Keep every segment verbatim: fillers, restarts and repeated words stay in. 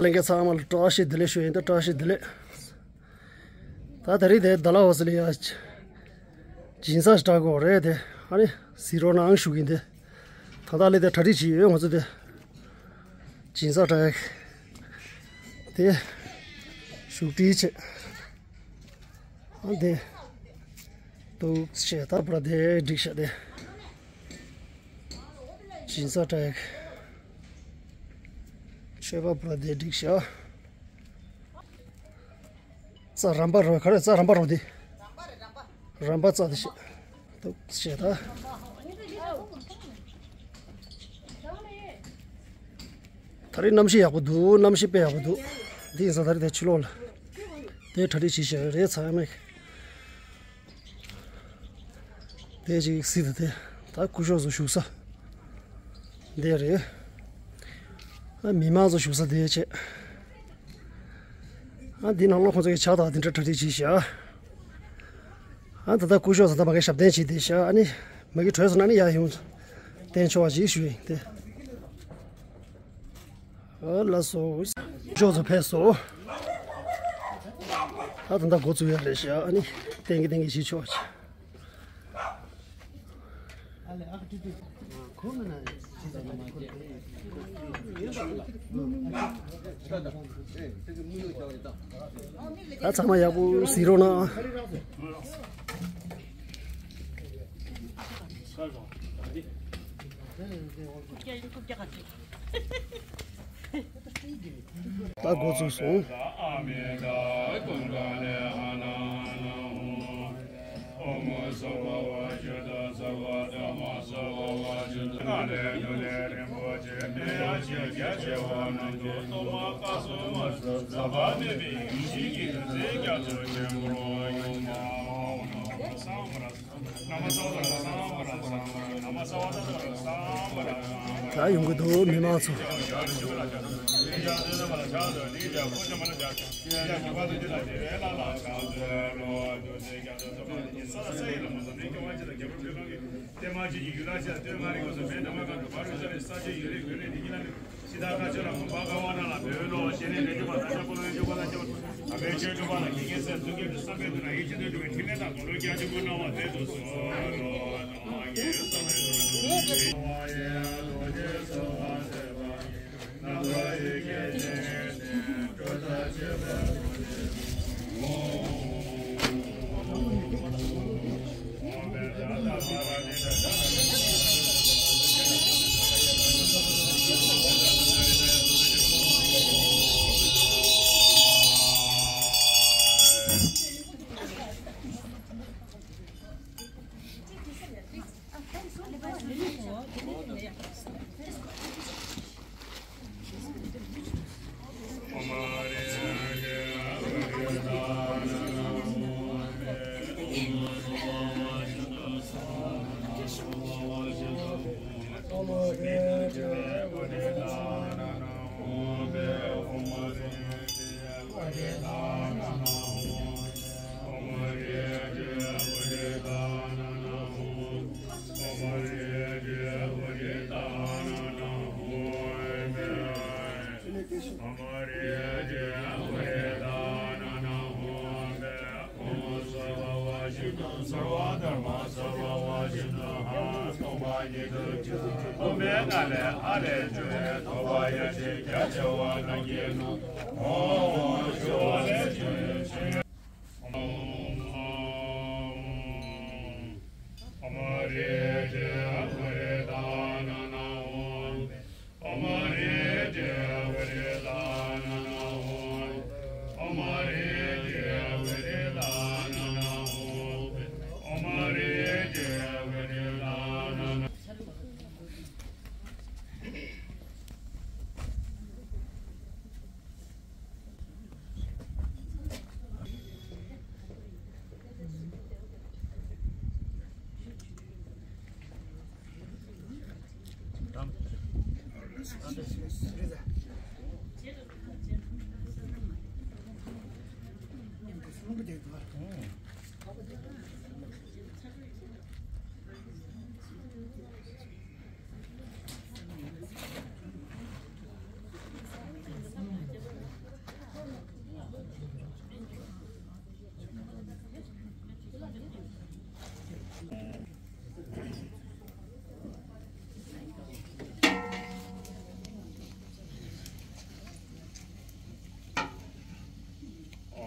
ལྷན་རྒྱས་ཚང་མ་ལ་བཀྲ་ཤིས་བདེ་ལེགས་ཞུ་ཡིན། ད་བཀྲ་ཤིས་བདེ་ལེགས། ད་ད་རེས་དེ་ཌལ་ཧོ་སི་ལ་ཡ་སྦྱིན་བདག་ཞིག་བསྒྲགས་དགོས་རེད་དེ། ཨ་ནི་གཟིགས་རོགས་གནང་ཞུ་གི་ཡིན་ཏེ། ད་ལྟ་ལས་དེ་གྲ་སྒྲིག་བྱེད་ཡོད་ང་ཚོ་དེ། སྦྱིན་བདག་བསྒྲགས་ཡག་དེ་བཞུགས་ཁྲི་བྱས། ཨ་དེ་འདུག་བྱས། ད་པུ་ར་དེ་སྒྲིག་བྱས་དེ། སྦྱིན་བདག་བསྒྲགས་ཡག་མཆོད་པ་པུ་ར་དེ་སྒྲིག་བྱས། རྩྭ་རམ་པ་རོ་ག་རེ་རྩྭ་རམ་པ་རོ་དེ། རམ་པ་རྩྭ་དེ་བྱས། འདུག་བྱས་ད། ད་རེས་གནམ་གཤིས་ཡག་པོ་འདུག་གནམ་གཤིས་དཔེ་ཡག་པོ་འདུག་འདི་ཡིན་ཙང་ད་རེས་དེ་ཕྱི་ལོགས་ལ་དེ་གྲ་སྒྲིག་བྱེད་བཞག་རེད། ཚང་མས། དེ་ཅིག་གཟིགས་དང་དེ། ད་སྐུ་ཞབས་ཚོ་བཞུགས་ས་འདི་རེད། ཨ་མི་མང་ཚོ་བཞུགས་ས་འདི་བྱས། ཨ་འདི་ནང་ལོགས་ཁོང་ཚོ་གི་ཇ་དང་འདི་འདྲ་གྲ་སྒྲིག་བྱེད་བཞག་ཨ་ད་ལྟ་སྐུ་ཞབས་ཚོ་ད་མ་གི་ཞབས་བརྟན་བྱེད་བསྡད་བཞག་ཨ་ནི་མ་གི་གྲོས་ཚོ་ན་ནི་ཡར་ཡོང་བསྟན་ཆོག་པ་ཅིག་ཞུ་ཡིན་ཏེ། ཨ་ལགས་སོ། ཇོ་ཚོ་ཕེབས་སོ། ད་ད་ལྟ་འགོ་བཙུགས་ཡ་རེད་ཤག་ཨ་ནི་ཏན་གི་ཏན་གི་བྱེད་ཆོག་ཅིག་ད་ཚང་མ་ཡག་པོ་གཟིགས་རོགས་གནང་། ད་འགོ་ཚུགས་སོང་། ད་ཡོང་གི་འདུག་མི་མང་ཚོ།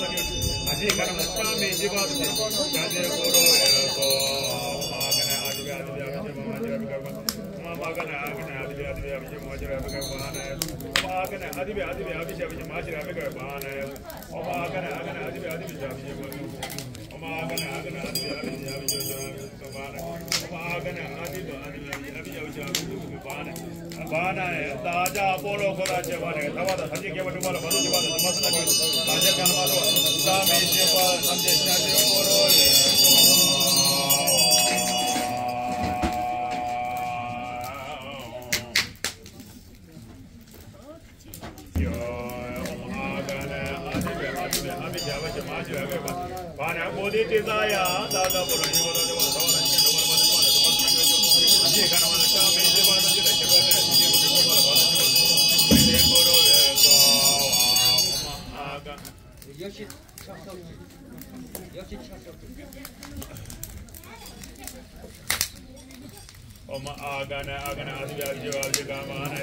ས་ཀྱི་ཨ་ཞེ་ཁ་ར་མ་ལ་ལྕང་མའི་ཞི་བ་དུ་ཞེ་ཤ་ཏེ་གུ་རུ་ཡེ་སྭཱ་ཧཱ། ཨོཾ་ཨ་ག་ནེ་ཨ་ཏི་བི་ཨ་ཏི་བི་ཨ་བི་ཞ་མ་མ་ཞི་ར་བི་ཀ་ར་པ། ཨོཾ་ཨ་ག་ནེ་ཨ་ག་ནེ་ཨ་ཏི་བི་ཨ་ཏི་བི་ཨ་བི་ཞ་མ་ཞི་ར་བི་ཀ་ར་པ་ནེ། ཨོཾ་ཨ་ག་ནེ་ཨ་ཏི་བི་ཨ་ཏི་བི་ཨ་བི་ཞ་བི་ཞ་མ་ཞི་ར་བི་ཀ་ར་པ་ནེ། ཨོཾ་ཨ་ག་ནེ་ཨ་ག་ནེ་ཨ་ཏི་བི་ཨ་ཏི་བི་ཞ་བི་ཞ་མ་ཞི་ར་བི་ཀ་ར་པ་ནེ། ཨོཾ་ཨ་ག་ནེ་ཨ་ག་ནེ་ཨ་ཏི་བི་ཨ་ཏི་བི་ཞ་བི་ཞ་མ་ཞི་ར་བི་ཀ་ར་པ་ནེ། ཨོཾ་ཨ་ག་ནེ་ཨ་ཏི་བི་ཨ་ཏི་བི་ཨ་བི་ཞ་མ་ཞི་ར་བི་ཀ་ར་པ་ནེ། བ་ན་ཡ་བདག་ཅག་སྤོ་ལོ་འཁོར་དང་བཅས་པ་ནས་ཐར་པ་དང་ཐམས་ཅད་མཁྱེན་པ་སྒྲུབ་པ་ལ་བར་དུ་གཅིག་པ་དང་དུ་མ་སུ་ན་གི་བདག་ཅག་ཀྱང་མ་གཏོགས་བདག་མེད་ཤེས་པ་ཐམས་ཅད་ཤཱཀྱའི་འཁོར་ལོ་ཡིན། ཨོཾ་ཨ་ག་ནེ་ཨ་ག་ནེ་ཨ་ཏི་བི་ཨ་ཏི་བི་ཨ་ཏི་བི་ག་མ་ནེ།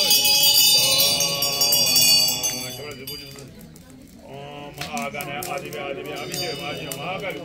ཨོཾ་ཨ་ག་ནེ་ཨ་ཏི་བེ་ཨ་ཏི་བེ་ཨ་བི་ཤེ་མ་ཤེ་མ་ཧ་ག་ལི།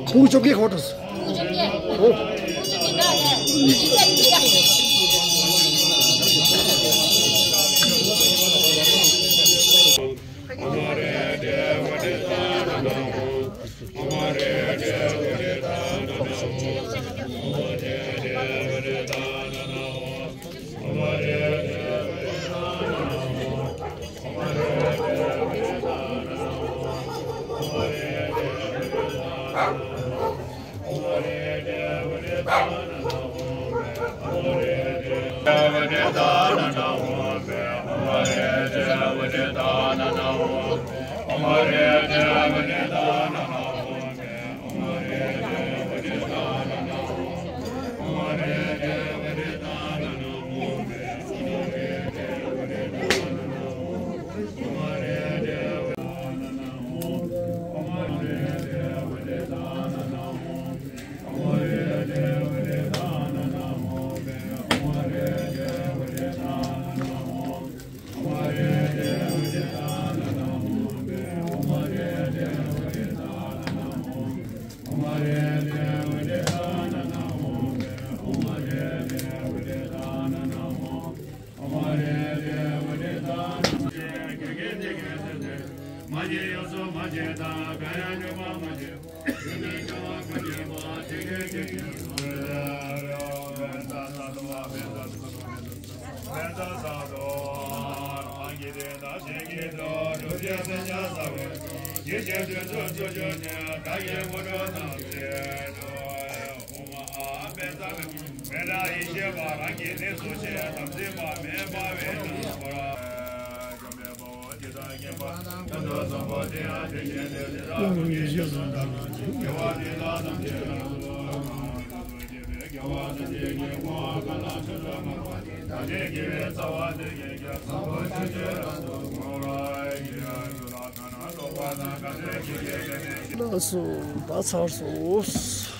ཁུག་ཅོག་གི་ཧོ་ཏོ། ཨོ། ལགས་སོ། ད་ཚར་སོང་།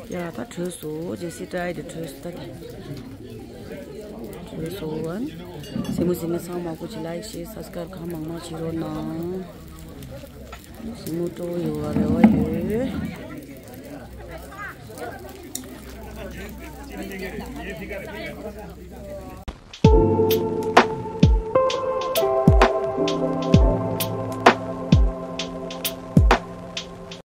ཡ་ད་གྲོལ་སོང་། ཇེ་སི་ཏྲའི་དེ་གྲོལ་སོང་། ད་གྲོལ་སོང་། གཟིགས་མོ་གཟིགས་མཁན་ཚང་མ་སྐུ་མཁྱེན། ལའིག་ཤེར་སབ་སི་ཀ་རའིབ་གང་མང་མང་བྱེད་རོགས་གནང་། གཟིགས་མོ་སྤྲོ་བོ་ཡོང་བ་རེ་བ་ཡོད།